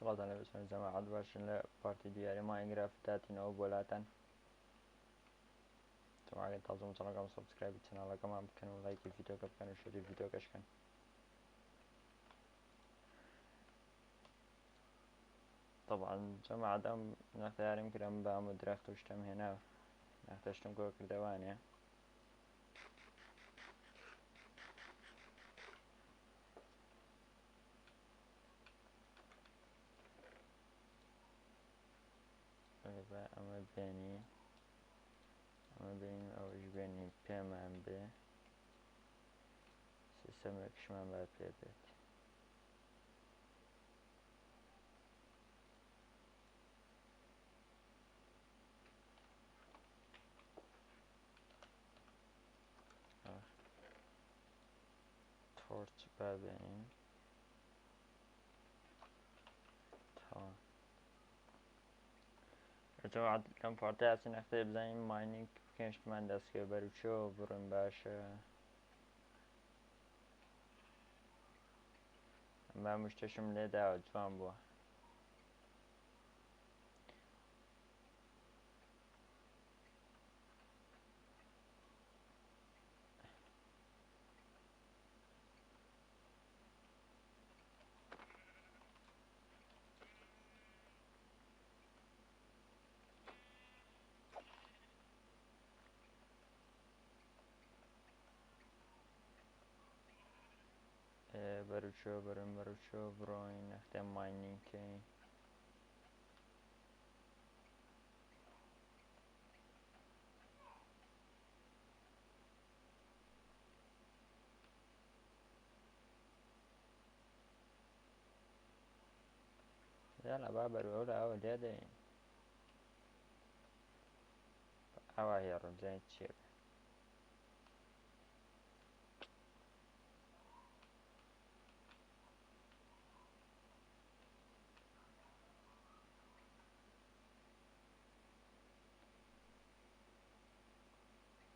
سڵاوتان لێ بێت جەماعەت باشن لە part ی دوو یاری Minecraft داتینەوە بۆ لاتان. جەماعەت تازە channel ەکەم subscribe ی channel ەکەمان بکەن و لایکی ڤیدیۆکە بکەن و share ی ڤیدیۆکەش کەن. طبعا جەماعەت ئەم نەختیارم کرم بام و درەخت و شتم هێنا، نەختەشتم کۆ کردەوانێ. ئەمە بێنی، ئەمە بێنی، ئەوەش بێنی، پێمان بێ سیستەمێکشمان با پێ بێت. تۆرچ با بێنین. تەواو. جەماعەت لەم part ە هەچین نەختێ بزانین mining بکەین، شتمان دەستکەوێت بەرەو چۆ بڕۆین باشە. ئەمە مشتەشم لێداوە، جوان بووە. بەرەو چۆ بەرم، بەرەو چۆ بڕۆین نەختێ mining کەین. یالا با بەرەو ئەو لاوە لێ دەین. ئاوا هێڕم بزانین چییە بێ.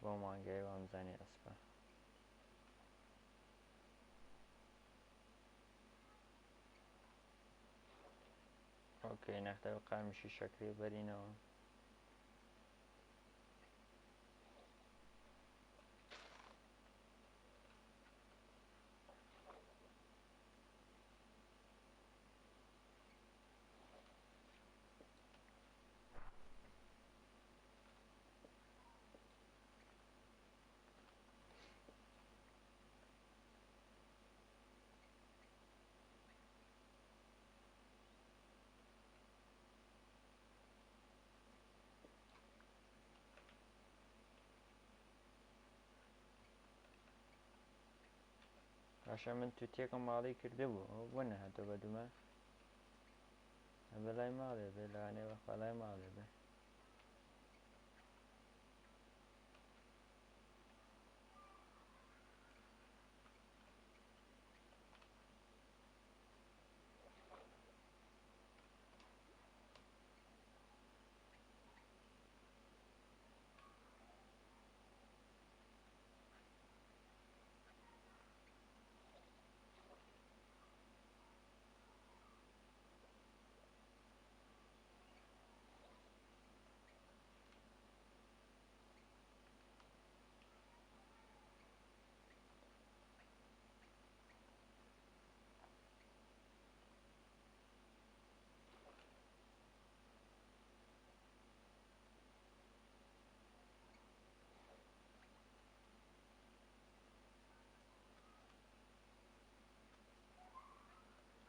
بۆ مانگای وامزانی ئەسپە. okay نەختە قامیشی شەکری بەرینەوە. باشە من توتێکم ماڵی کردبوو، ئەوە بۆ نەهاتەوە بە دومە؟ ئەبێ لای ماڵێ بێ، لەوانەیە بەخوا لای ماڵێ بێ.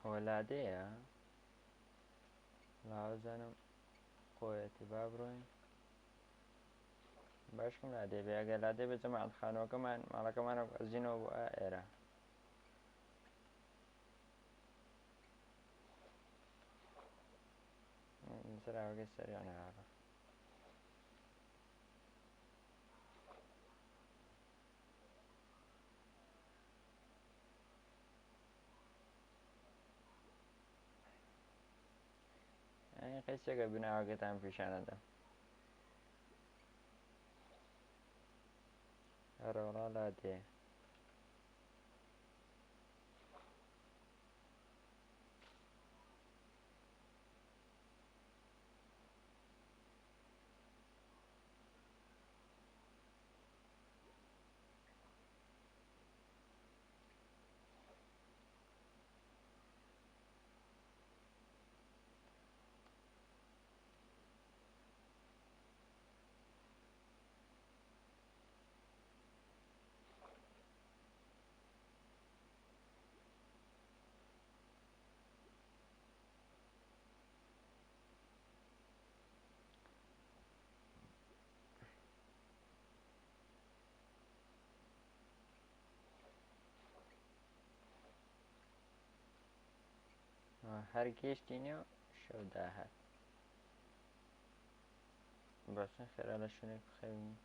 ئەوە لادێیە؟ لاوەزانم خۆیەتی، با بڕۆین باشکم لادێ بێ. ئەگەر لادێ بێ جەماعەت خانووەکەمان ماڵەکەمانە ئەزینەوە بۆ ئێرە. سەراوەکەی سەریان هاڕە. قەیسێکە بناوەکەتان پیشانەدەم. هەرەوەڵا لادێ. هەر گەیشتینێ و شەو داهات. باشە خێرا لە شوێنێک بخەوین.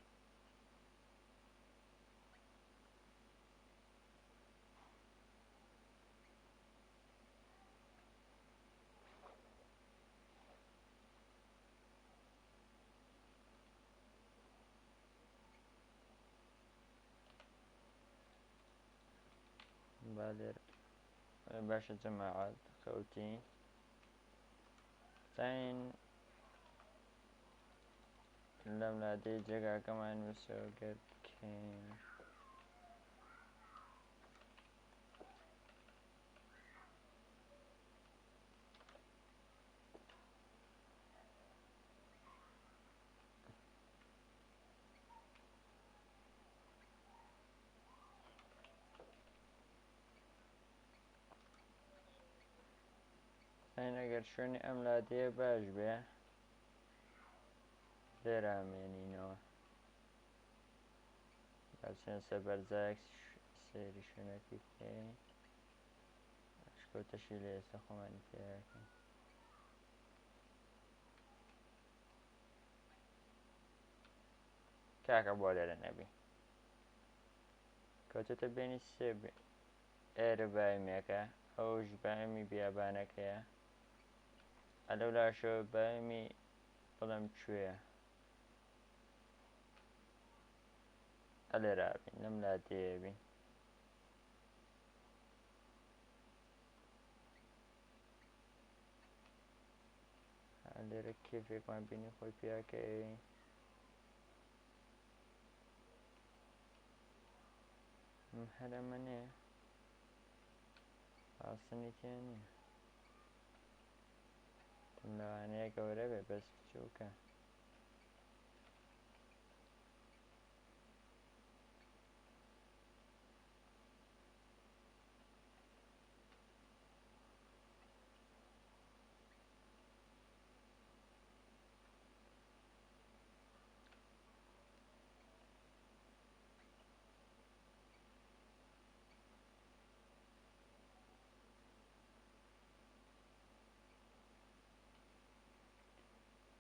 با لێرە باشە جەماعەت خەوتین زین لەم لادەی جێگاکەمان مسۆگەر بکەین. زین ئەگەر شوێنی ئەم لادەیە باش بێ لێرە ئەمێنینەوە. بچینە سەر بەرزایەک سەیری شوێنەکەی بکەین. ئەشکەوتەشی لێ ئێستا خۆمانی پێیاکەین. کاکە بۆ لێرە نەبی کەوتێتە بێنی سێ ئێرە بایمێکە، ئەوش بایمی بیابانەکەیە، ئەلەو لاشەوە بایمی بڵێم کوێیە. ئەلێرا بین لەم لادێیە بین. لێرە کێفێکمان بینی خۆی پیاکەی. هەر ئەمە نییە، ئاسنی تێ نییە. تم لەوانەیە گەورە بێ بەس بچووکە.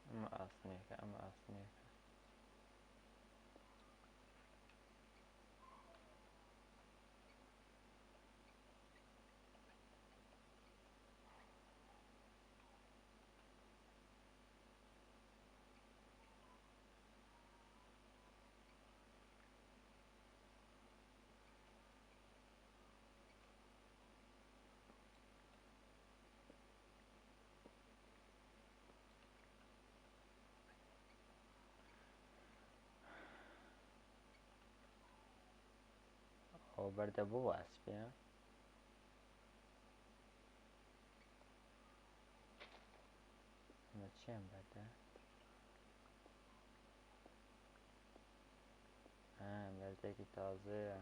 ئەمە ئاسنێکە، ئەمە ئاسنێکە. ئەوە بەردە بۆ ئاسپێ. ئەمە چیان بەردە؟ بەردێکی تازەیە.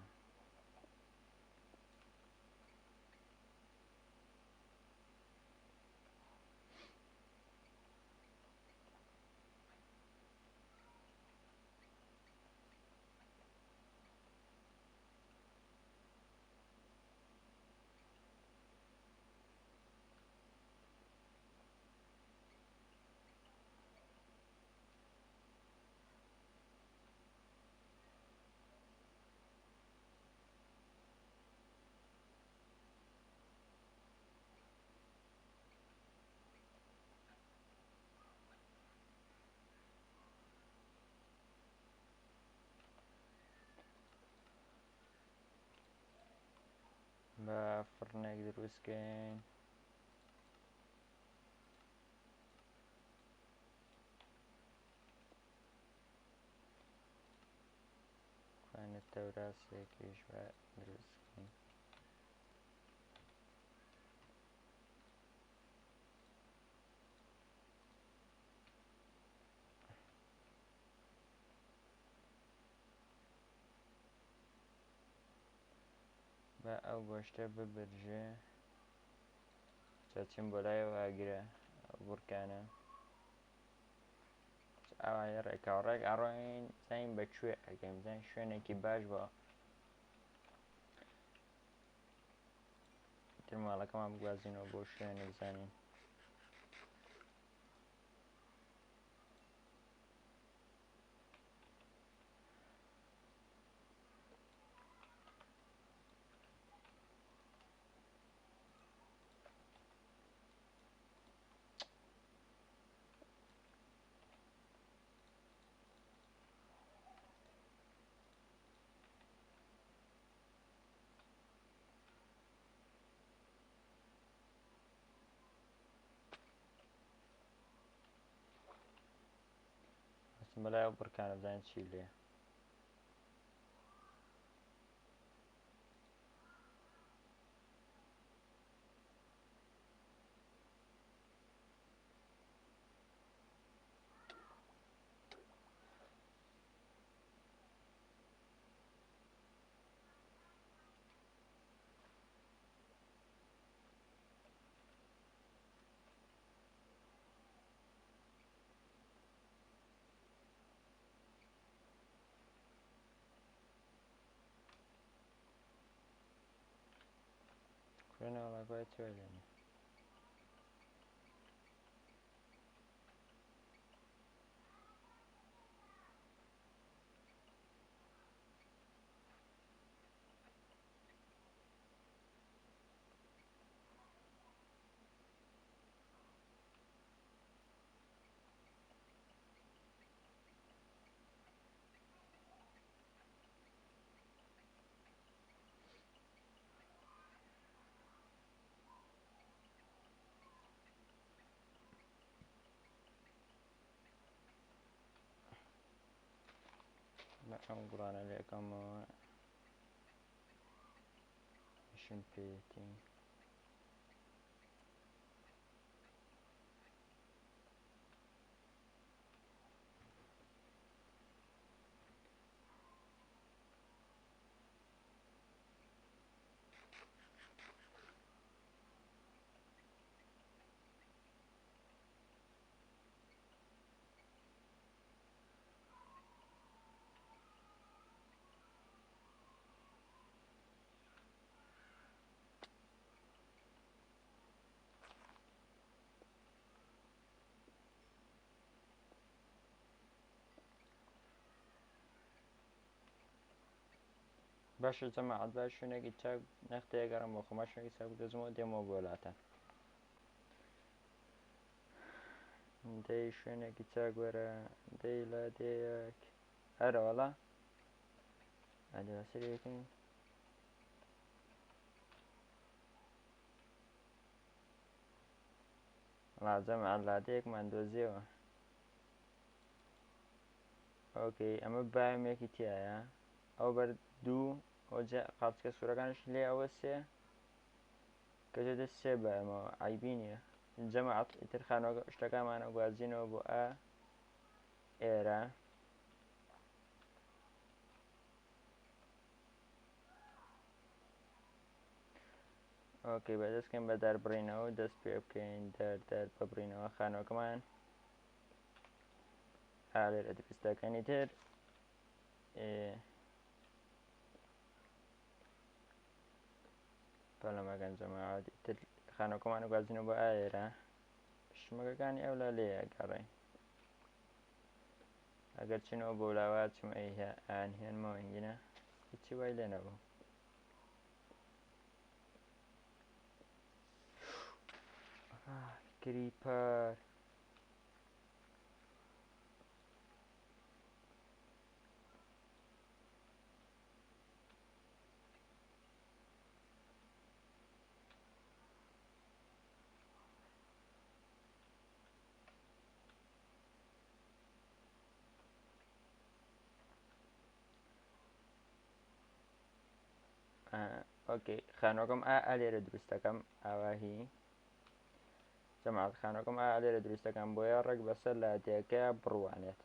بە فڕنێک دروستکەین. کوانە تەوراسێکیش بە دروستکەین. با ئەو گۆشتە ببرژێ. چاچیم بۆ لای ئەو ئاگرە، ئەو بورکانە. ئاوایە ڕێکاو ڕێک ئەڕۆین زانین بە کوێ ئەگەین، بزانین شوێنێکی باش بۆ ئیتر ماڵەکەمان بگوازینەوە بۆ شوێنێک بزانین. ئەچم بەلای ئەو بڕکانە بزانین چی لێ. کوێنەوەڵاگوای چوای لێنێ. ئەم گوڵانە لێکەمەوە ئیشم پێیەتی. باشە جەماعەت با شوێنێکی چاک نەختێ گەڕم بۆ خۆما شوێنێکی چاک بدۆزمەوە دێمەوە بۆ لاتان. دەی شوێنێکی چاک وەرە دەی لە دێیەک ئەرەوەڵا ئەدی بەسەرێکین. وەڵا جەماعەت لادێکمان دۆزیەوە. ئۆکەی ئەمە بایۆمێکی تایە ئەو بەر دوو ئەو قاپچکە سوورەکانش لێ ئەوە سێ کەچێتە سێ بایۆمەوە عیبی نییە. جەماعەت ئیتر خانەوە شتەکانمانە گوازینەوە بۆ ئا ئێرە. ئۆکەی بە دەستکەین بە داربڕینەوە دەست پێ بکەین دار دار ببڕینەوە خانەوەکەمان ئا لێرە دروست دەکەین. ئیتر پەلەمەکەن جەماعەت ئیتر خانەوەکەمان گوازینەوە بۆ ئاێرە. شمەکەکانی ئەولا لێیە گەڕێین ئەگەر چنەوە بۆ لاوە چم ئەی ئان هێنمەوە ئینگینە هیچی وای لێ نەبوو. کریپەر ئۆکەی خانۆکەم ئا ئەلێرە دروست دەکەم ئاواهی جەماعەت خانۆکەم ئا لێرە دروست دەکەم بۆیە ڕێک بەسەر لادێکە بڕوانێت.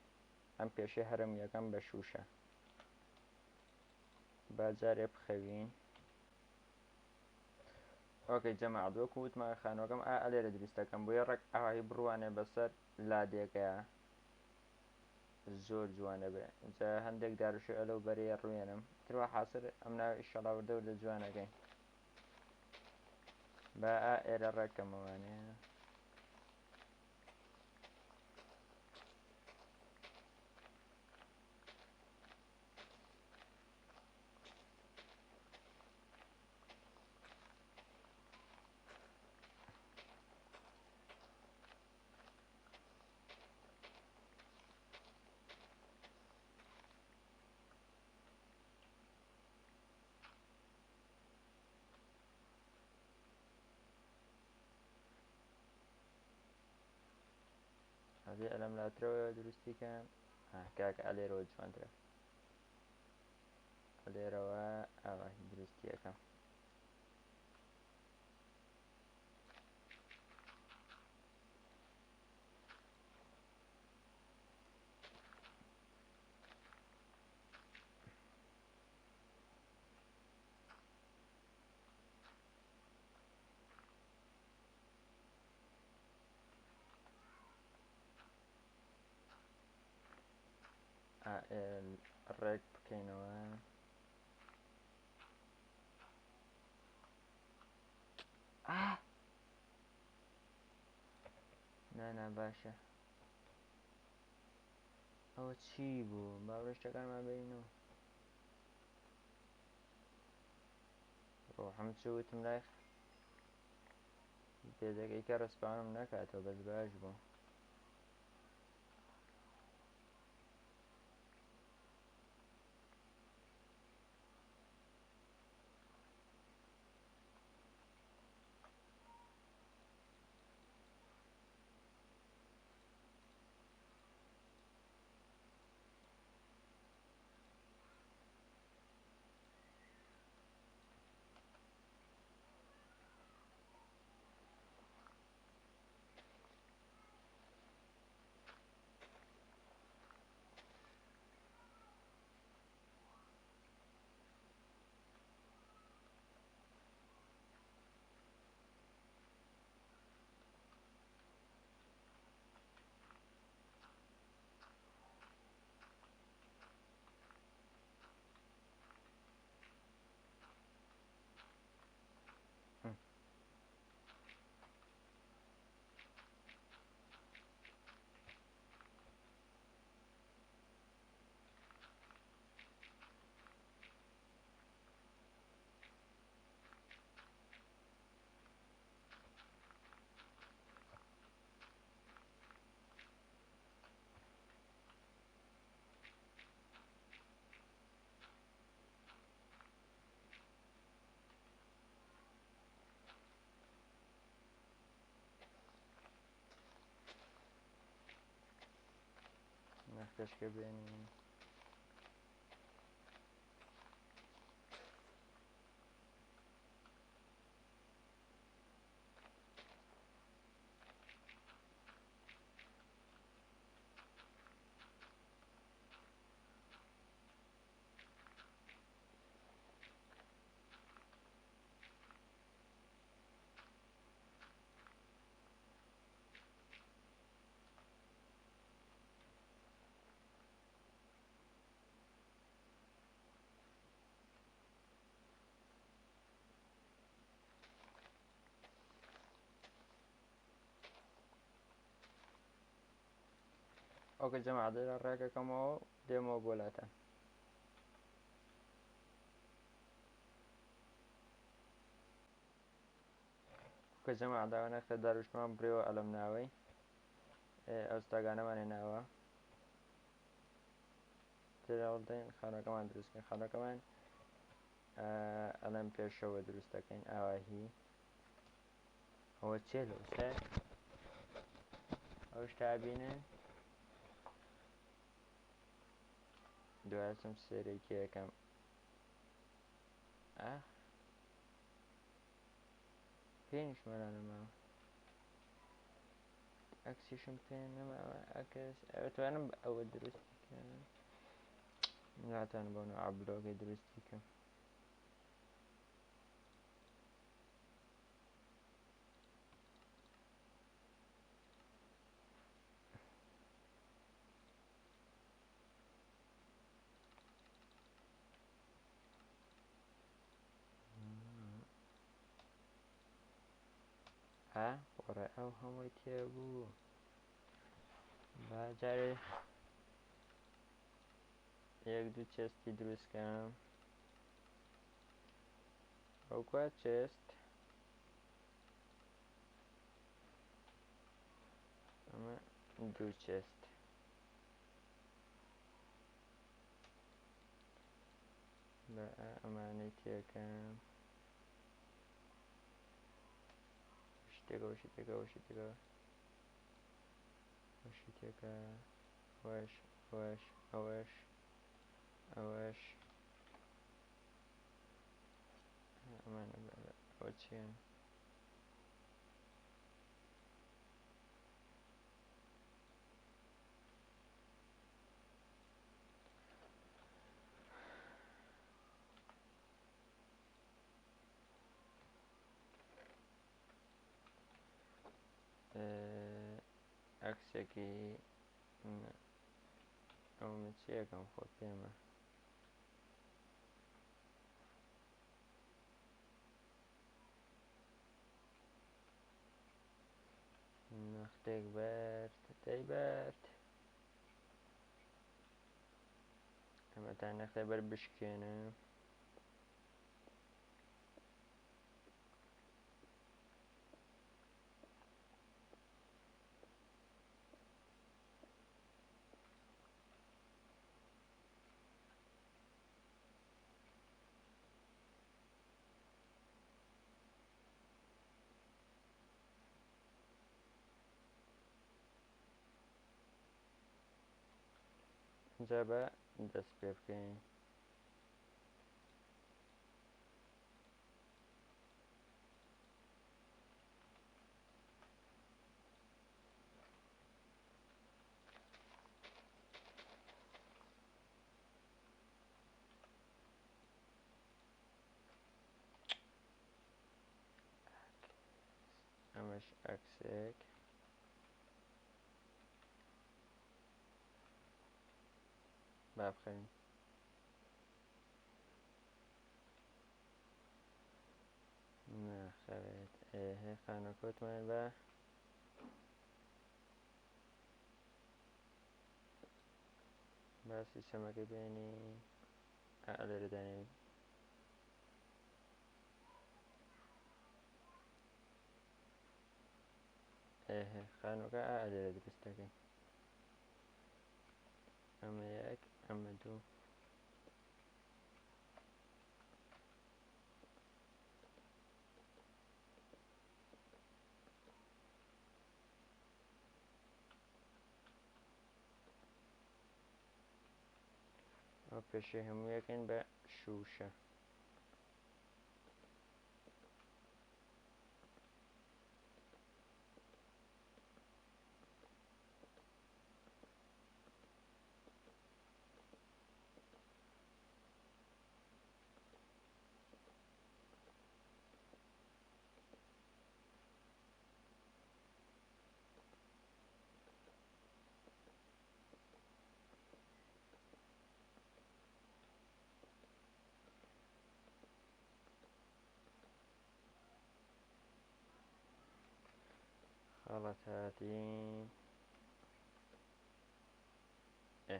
ئەم پێشەی هەرم یەکەم بە شوشە با جارێ بخەوین. ئۆکەی جەماعەت وەکو وتمان خانۆکەم ئا ئەلێرە دروست دەکەم بۆیە ڕێک ئاواهی بڕوانێ بەسەر لادێکەیە زۆر جوانە بێ. جا هەندێک دارشێ ئەلەو بەرەیە ڕوێنم تروا حاصر ئەم ناو ئیشەڵا وردە وردە جوانەکەین. با ئا ئێرە ڕێکەمەوانەیە. ئەبێ ئەلەم لاترەوە دروستی کەم. کاکە ئەلێرەوە جوانترە، ئەلێرەوە ئاوا دروستیەکەم. ڕێک بکەینەوە. نا باشە. ئەوە چی بوو؟ با ڕشتەکانمان بینەوە. ڕۆحم چ وتم لای بێدەکەی کە ڕسپانم نەکاتەوە، بەس باش بوو. نەختەشکە بێنین. ئۆکە جەماعە لێرە ڕێگەکەمەوە دێمەوە بۆ لاتان. کە جەماعە داوە نەختە داروشتمان بڕیەوە ئەلەم ناوەی ئەو ستاگانەمان هێناوە. تێراوڵدەین خانەکەمان دروستکەین. خانەکەمان ئەلەم پێشەوە دروست دەکەین. ئاواهی ئەوە چێ لەو سەر ئەو شتا بینن. دوایچم سێرێکی یەکەم. ئاخ پێنیش مەلا نەماوە، ئەکسیشم پێ نەماوە. ئەکس ئەتوانم ئەوە دروستی کەم، ناتوانم بەو نوعە بلۆکەی دروستی کەم. ئا قۆڕێ ئەو هەمووی تێبوو. با جارێ یەک دوو chest ی دروستکەم. ئەو کوا chest؟ ئەمە دوو chest. بە ئەمانەی تێکەم. شتێکەوە شتێکەوە شتێکەوە شتێکە ئەوەش ئەوەش ئەوەش ئەوەش ئەمانە ئەوە چییە؟ ئەکسێکی ئەو من چیەکەم خۆ پێمە. نەختێک بەرد دەی بەرد ئەمە تا نەختێ بەر بشکێنە. جا بە دەست پێ بکەین. ئەمەش ئەکسێک. با بخەوین. ناخەوێت. ئێ خانەکەوتمان بە باسی چەمەکە بێنی. لێرە دانێن. ئێ خانوەکە ئا لێرە دروست دەکەین. ئەمە یەک، ئەمە دوو. ئەو پێشەی هەموو یەکەین بە شووشە. خەڵەت هاتین. ئێ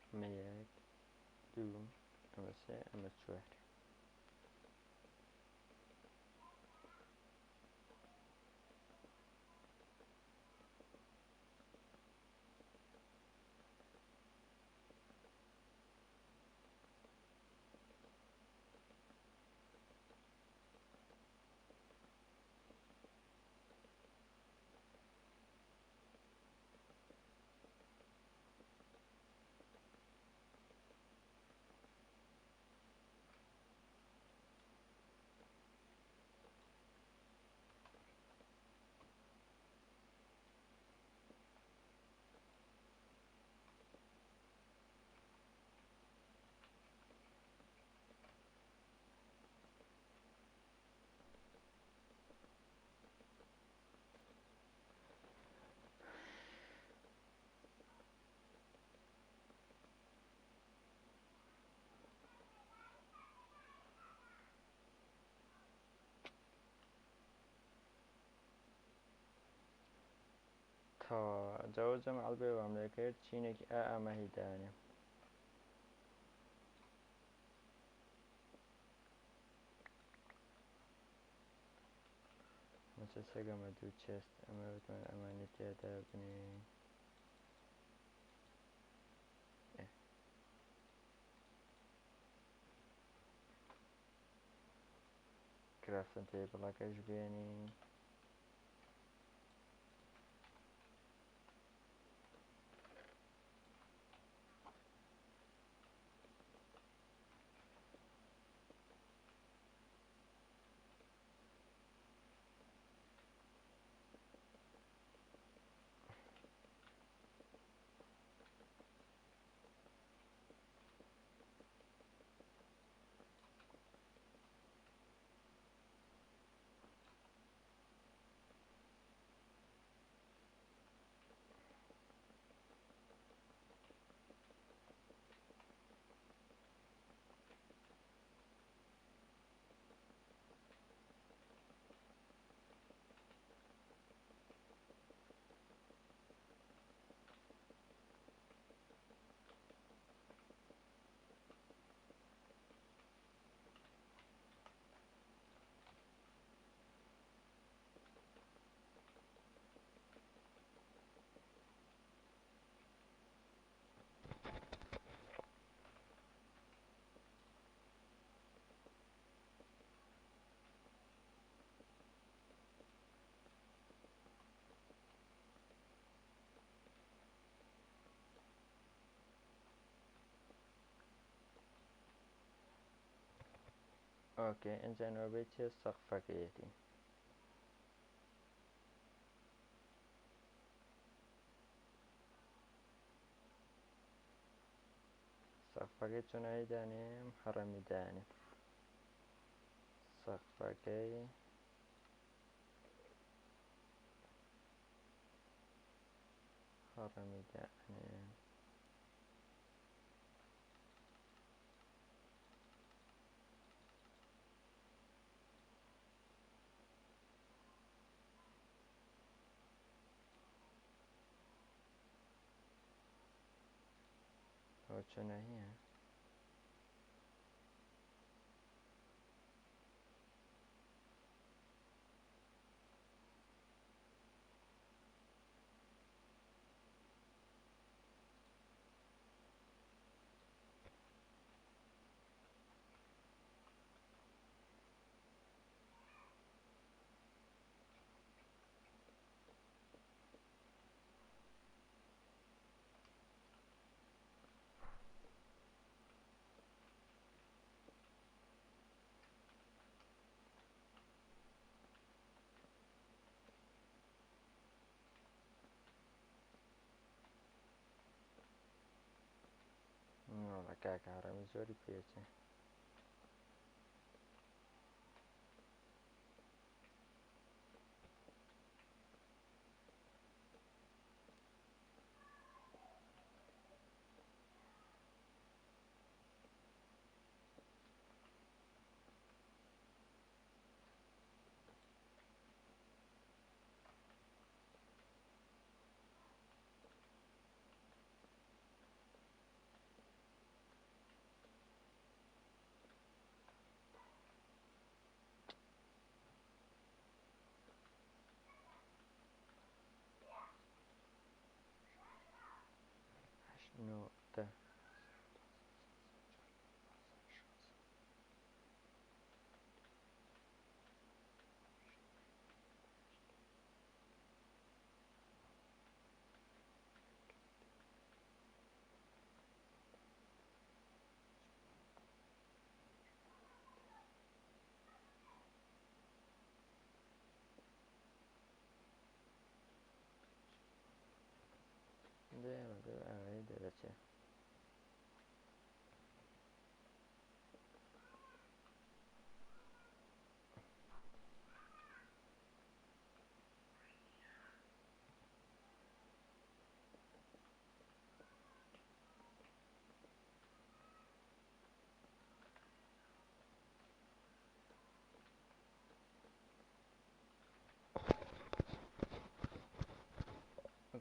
ئەمە یەک، دوو، ئەمە سێ، ئەمە چوار. تەواوە جاوە جەمع بێ وام لێ کرد چینێکی ئا ئامە هی دانێ. مەچە سەگەمە دوو چێست ئەمە بتوان ئەمانی تێدا بنێین. کرافتن تێبڵەکەش بێنین. ئۆکەی ئینجا نۆبەی چێ سەقفەکەیەتی. سەقفەکەی چۆنایی دانێم هەڕەمی دانێم سەقفەکەی هەڕەمی دانێم. ئەوە چۆنە هەیە؟ نۆڵە کاکە هەڕەمی زۆری پێچێ. نۆ دە. دەرەچێ.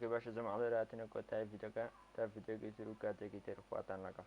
Okay باشە جەماعە لێرە هاتینە کۆتایی ڤیدیۆکە. تا ڤیدیۆکی تر و کاتێکی تر، خواتان لەگەڵ.